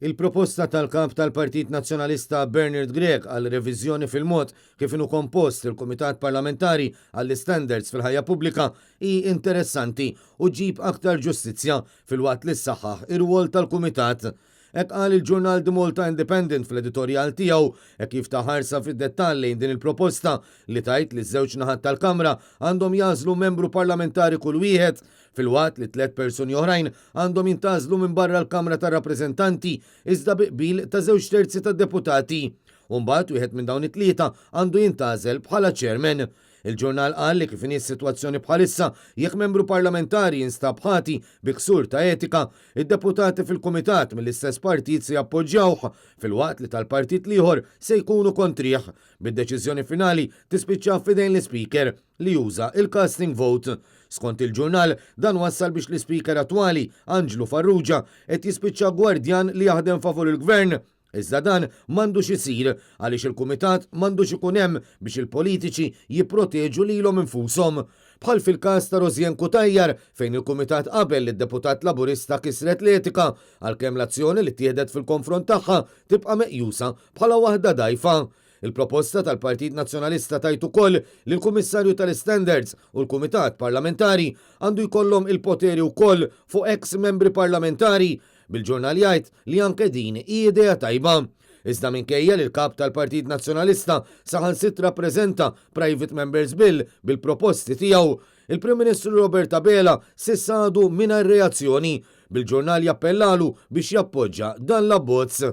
Il-proposta tal-Kap tal-Partit Nazzjonalista Bernard Grech għal reviżjoni fil-mod kif inhu kompost il-Kumitat Parlamentari għall-Istandards fil-Ħajja Pubblika hi interessanti u ġġib aktar ġustizzja filwaqt li ssaħħaħ ir-rwol tal-Kumitat. Hekk qal il-ġurnal The Malta Independent fl-editorjal tiegħu hekk kif ta ħarsa fid-dettall lejn din il-proposta li tgħid li ż-żewġ naħat tal-Kamra għandhom jagħżlu membru parlamentari kull wieħed filwaqt li tlett persuni oħrajn għandhom jintgħażlu minn barra l-Kamra tar-Rappreżentanti iżda bi qbil ta' żewġ terzi tad-deputati. U mbagħad wieħed minn dawn it-tlieta għandu jintgħażel bħala chairman. Il-ġurnal qal li kif inhi s-sitwazzjoni bħalissa, jekk membru parlamentari jinstab ħati bi ksur ta' etika, id-deputati fil-kumitat mill-istess partit se jappoġġjawh, filwaqt li tal-partit l-ieħor se jkunu kontrih, bid-deċiżjoni finali tispiċċa f'idejn l-Ispeaker. li juża il-casting vote. Skont il-ġurnal, dan wassal biex l-Ispeaker attwali, Anġlu Farrugia, qed jispiċċa gwardjan li jaħdem favur il-Gvern. Iżda dan m'għandux isir għaliex il-Kumitat m'għandux ikun hemm biex il-politiċi jipproteġu lilhom infushom. Bħal fil-każ ta' Rosianne Cutajar fejn il-Kumitat qabel li d-deputat Laburista kisret l-etika għalkemm l-azzjoni li ttieħdet fil-konfront tagħha tibqa' meqjusa bħala waħda dgħajfa. Il-proposta tal-Partit Nazzjonalista tgħid ukoll li l-Kummissarju tal-Istandards u l-Kumitat Parlamentari għandu jkollhom il-poteri wkoll fuq eks membri parlamentari, bil-ġurnal jgħid li anke din hi idea tajba. Iżda minkejja li l-Kap tal-Partit Nazzjonalista saħansitra ppreżenta Private Members Bill bil-proposti tiegħu, il-Prim Ministru Robert Abela s'issa għadu mingħajr reazzjoni, bil-ġurnal jappellalu biex jappoġġa dan l-abbozz.